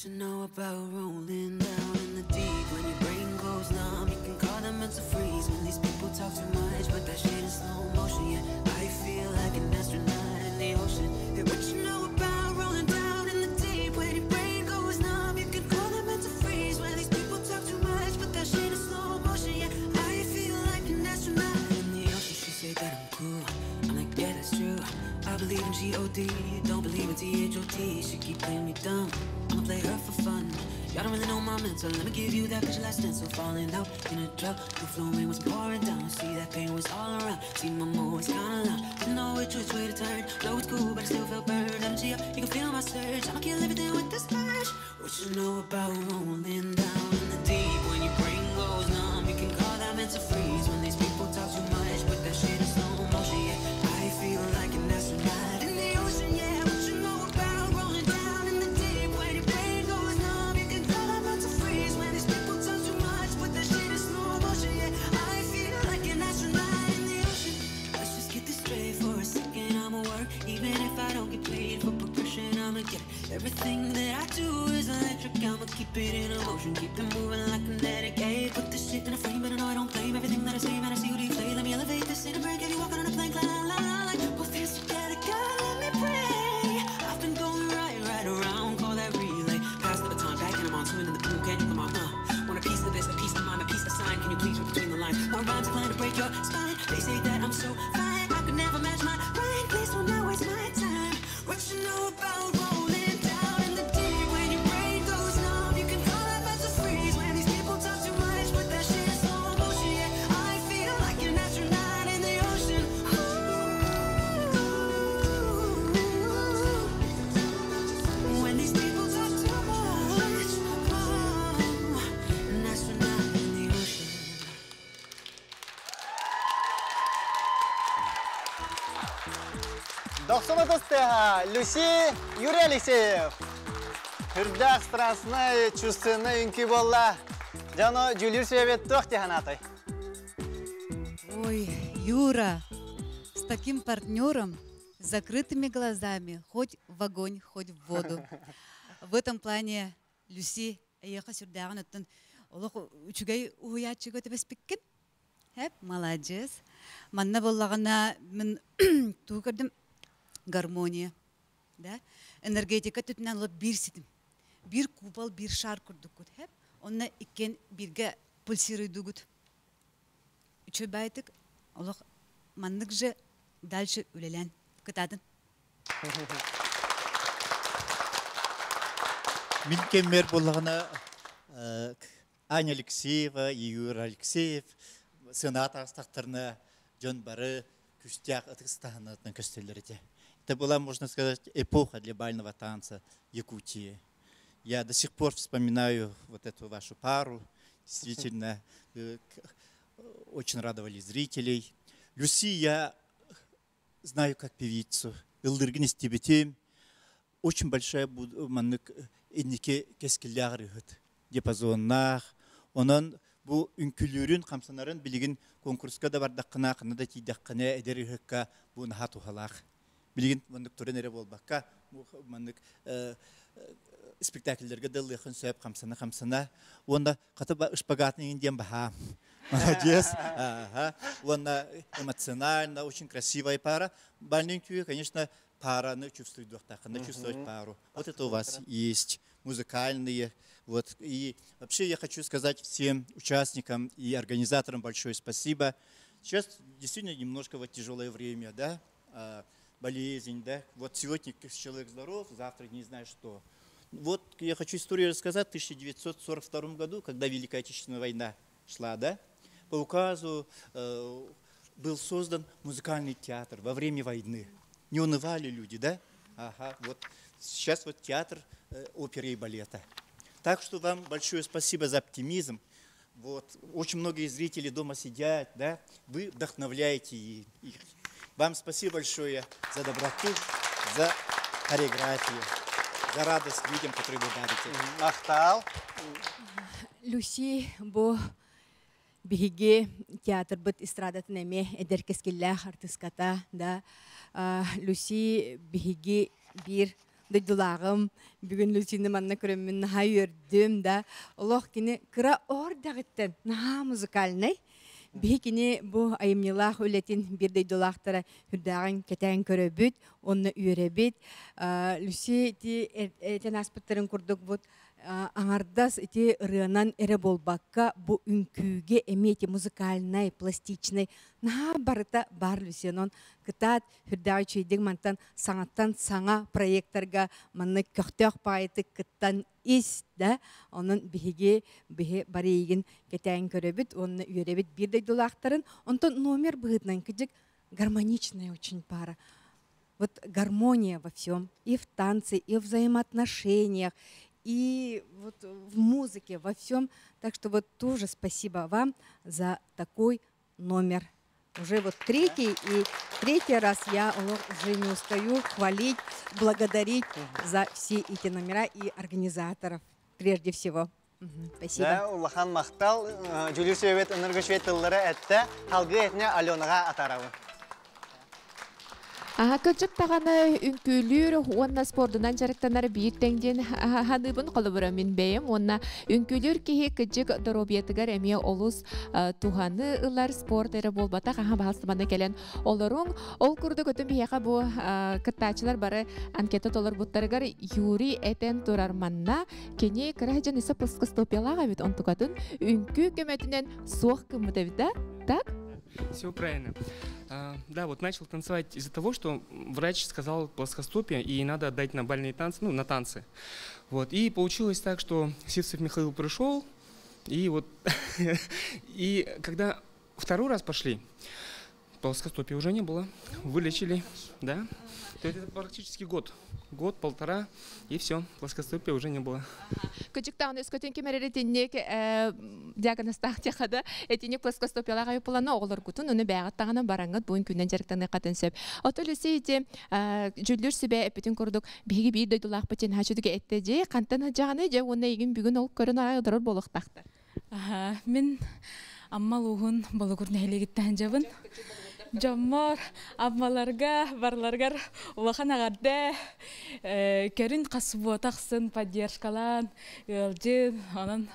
you know about rolling down in the deep? When your brain goes numb, you can call that mental freeze. When these people talk too much, but that shit in slow motion. Yeah, I feel like an astronaut in the ocean. Hey, what you know about rolling down in the deep? When your brain goes numb, you can call that mental freeze. When these people talk too much, but that shit in slow motion. Yeah, I feel like an astronaut in the ocean. She say that I'm cool. I'm like, yeah, that's true. I believe in G-O-D, don't believe in T-H-O-T. She keep playing me dumb, I'ma play her for fun. Y'all don't really know my mental, let me give you that picture last stencil. Falling out in a drought, the flowing was pouring down. See that pain was all around, see my mood was kinda loud. Didn't know which way to turn, though it's cool, but I still felt burned. I'm G up, you can feel my surge, I'ma kill everything with this urge. What you know about rolling down in the deep? When your brain goes numb, you can call that mental freeze. When these people talk too much, put that shit in slow motion, yeah. I feel like an astronaut in the ocean, yeah. What you know about rolling down in the deep? When your brain goes numb, you can call that mental freeze. When these people talk too much, put that shit in slow motion, yeah. I feel like an astronaut in the ocean. Let's just get this straight for a second. I'ma work, even if I don't get paid for progression. I'ma get it. Everything that I do is electric. I'ma keep it in a motion, keep it moving like kinetic. Hey, put this shit in a frame, but I know I don't claim everything that I say. Man, I see you deflate. Let me elevate this in a break. If you walking on a plane, la la la, like both hands together, God, let me pray. I've been going right, right around, call that relay. Pass the baton back, and I'm on swimming in the pool. Can you come on? Want a piece of this, a piece of mine, a piece of sign. Can you please read between the lines? My rhymes plan to break your spine. They say that I'm so fine, I could never match my brain. Please don't not waste my time. What you know about rolling down in the deep? When your brain goes numb, you can call that mental freeze. When these people talk too much, put that shit in slow motion. Yeah, I feel like an astronaut in the ocean. Ooh. When these people talk too much, oh, an astronaut in the ocean. Дохсун ытыстыха Люси, Юрий Алексеев. Хүрдэх страстный, чувственный үҥкүү буолла. Дьоно дьүүллүүр сүбэбит туох дии санаатай? Ой, Юра, с таким партнером, с закрытыми глазами, хоть в огонь, хоть в воду. В этом плане Люси эйиэхэ сүрдээҕин оттон олох үчүгэй уһуйааччыга түбэспиккин. Хэп, молодец. Манна буоллаҕына мин тугу көрдүм гармония, да? Энергетика өттүнэн олох биир ситим. Биир купол, биир шар курдуккут. Хэп. Онно иккиэн бииргэ пульсируйдугут. Үчүгэй баайытык олох маннык же дальше үлэлээн кытаатын. Мин кэммэр буоллаҕына Аня Алексеева, Юра Алексеев сыанаҕа таҕыстахтарына дьон бары күүстээх ытыстаһынатын көстөллөр этэ. Это была, можно сказать, эпоха для бального танца Якутии. Я до сих пор вспоминаю вот эту вашу пару. Действительно, очень радовали зрителей. Люси я знаю как певицу. Ыллыыргын истибитим. Очень большая маннык инники кэскиллээх ырыаһыт диапазоннаах. Онон бу үҥкүүлүүрүн, хамсанарын билигин конкурска да бардаххына, ханна да тиийдэххинэ эдэр ыһыкка бу наһаа туһалаах. Билигин маннык туран эрэ буолбакка, маннык спектакльлэргэ да ыллыахын сөп хамсана-хамсана. Уонна хата шпагатын диэн баһаам. Молодец. Ага. Уонна эмоционально, очень красивая пара. Бальный конечно, параны чувствует надо чувствовать пару. Вот это у вас есть музыкальные. Вот. И вообще я хочу сказать всем участникам и организаторам большое спасибо. Сейчас действительно немножко вот тяжелое время, да, болезнь, да. Вот сегодня человек здоров, завтра не знаю что. Вот я хочу историю рассказать. В 1942 году, когда Великая Отечественная война шла, да, по указу был создан музыкальный театр во время войны. Не унывали люди, да? Ага, вот сейчас вот театр оперы и балета. Так что вам большое спасибо за оптимизм. Вот. Очень многие зрители дома сидят, да? Вы вдохновляете их. Вам спасибо большое за доброту, за хореографию, за радость людям, которые вы дарите. Махтал. Люси, бу биһиги театрбыт эстрадатын эмиэ эдэр кэскиллээх артыската да Люси биһиги биир дойдулааҕым. Бүгүн Люсины манна көрөммүн наһаа үөрдүм да. Олох кини кыра оҕо эрдэҕиттэн наһаа музыкальнай. Биһи кини бу айымньылаах үлэтин биир дойдулаахтара үрдээҕин кэтээн көрөбүт, онно үөрэбит. Люси ити этэн ааспыттарын курдук бут аҥардас ити ырыанан эрэ буолбакка бу үҥкүүгэ эмиэ ити музыкальнай, пластичный наһаа барыта бар Люси. Онон кытаат үрдээҕи үчүгэйдик мантан саҥаттан саҥа проекттарга маннык көхтөөх баҕайытык кыттан ис да. Онон биһиги биһи барыйыгын кэтээн көрөбүт уонна үөрэбит биир дойдулаахтарын. Онтон номер быһыытынан кыдьык гармоничная очень пара. Вот гармония во всем, и в танце, и в взаимоотношениях, и вот в музыке, во всем. Так что вот тоже спасибо вам за такой номер. Уже вот третий, и третий раз я уже не устаю хвалить, благодарить за все эти номера и организаторов прежде всего. Спасибо. Да, улахан махтал, дьүүллүүр сүбэбит ынырык үчүгэй тыллары эттэ, салгыы этиини Аленаҕа атаарабын. Аха кырдьык даҕаны үҥкүүлүүр уонна спордунан дьарыктанар биир тэҥ диэн саныыбын холобура мин бэйэм уонна үҥкүүлүүр киһи кырдьык доруобуйатыгар эмиэ олус туһаны ылар спорт эрэ буолбатах аха баһалыстыбаны кэлэн олоруҥ ол курдук өтүн биһиэхэ бу кыттааччылар бары анкета толорбуттарыгар Юрий этэн турар манна кини кыра дьон өссө плоскостопиялаах эбит онтукатын үҥкүү көмөтүнэн суох гыммыт эбит да так. Все правильно. Да, вот начал танцевать из-за того, что врач сказал плоскостопие, и надо отдать на бальные танцы, ну, на танцы. Вот, и получилось так, что Сивцев Михаил пришел, и вот, и когда второй раз пошли, плоскостопия уже не было, вылечили, да. То есть это практически год, год-полтора, и все, плоскостопия уже не было. Кырдьык даҕаны өскөтүн ким эрэ итинник диагнозтаах диэххэ итинник плоскостопиялаах айыппылана оҕолоргутун уну бэйэҕит даҕаны бараҥҥыт бу үҥкүүнэн дьарыктаныаххытын сөп. Ото Люси ити дьүүллүүр сүбэ эппитин курдук биһиги биир дойдулаахпыт диэн хачытыга этте дьэ хантан дьаҕаны дьэ уонна игин бүгүн ол көрөн арай олорор буолуохтаахтар. Мин Амма улууһун Болугур нэһилиэгиттэн сылдьабын. Дьоммор, аммаларга, барыларыгар улахан эҕэрдэ, көрүн хас буотахсын поддержкалаан, ыалдьын, онон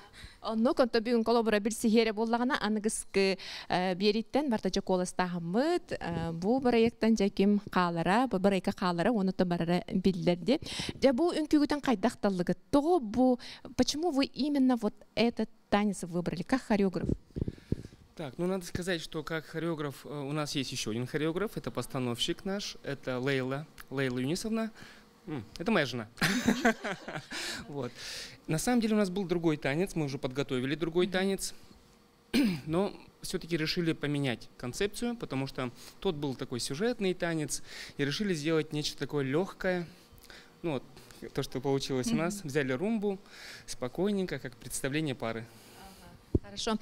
Онно конто бүгүн колобура бир сиһиэре буоллаҕына аныгыскы биэрииттэн барта дьэ куоластааһыммыт бу проекттан дьэ ким хаалара бу проектка хаалара уонна барара биллэрди. Дьэ бу үҥкүүгүтэн хайдах таллыгыт? Тоҕо бу почему вы именно вот этот танец выбрали как хореограф? Так, ну надо сказать, что как хореограф у нас есть еще один хореограф, это постановщик наш, это Лейла, Лейла Юнисовна. Это моя жена. Вот. На самом деле у нас был другой танец, мы уже подготовили другой танец, но все-таки решили поменять концепцию, потому что тот был такой сюжетный танец, и решили сделать нечто такое легкое. Ну вот, то, что получилось у нас, взяли румбу, спокойненько, как представление пары. Хорошо.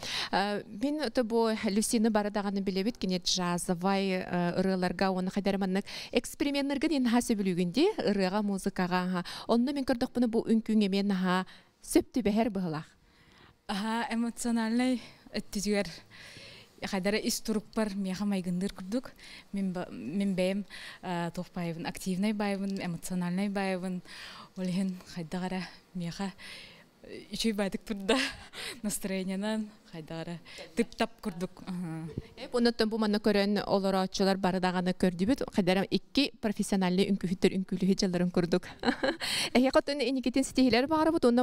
Мин то бу Люсины бары даҕаны билэбит кини джазовай ырыаларга оны хайдах эрэ маннык эксперименнарга диэн наһаа сөбүлүүгүн дии ырыаҕа музыкаҕа онно мин көрдөхпүнэ бу үҥкүүҥ эмиэ наһаа сөп түбэһэр быһыылаах. Аха, эмоциональный өттүгэр хайдах эрэ ис турукпар миэхэ майгынныыр курдук. Мин бэйэм туох баҕайыбын, активный баҕайыбын, эмоциональный баҕайыбын, ол иһин хайдах эрэ миэхэ үчүгэй баҕайытык турда настроениенан хайдах эрэ тып-тап курдук. Оннуттан бу манна көрөн олорооччулар бары даҕаны көрдүбүт хайдах эрэ икки профессиональный үҥкүүһүттэр үҥкүүлүһү дьалларын курдук. Эһиэхэ оттон инникитин ситиһиилэр баҕарабыт уонна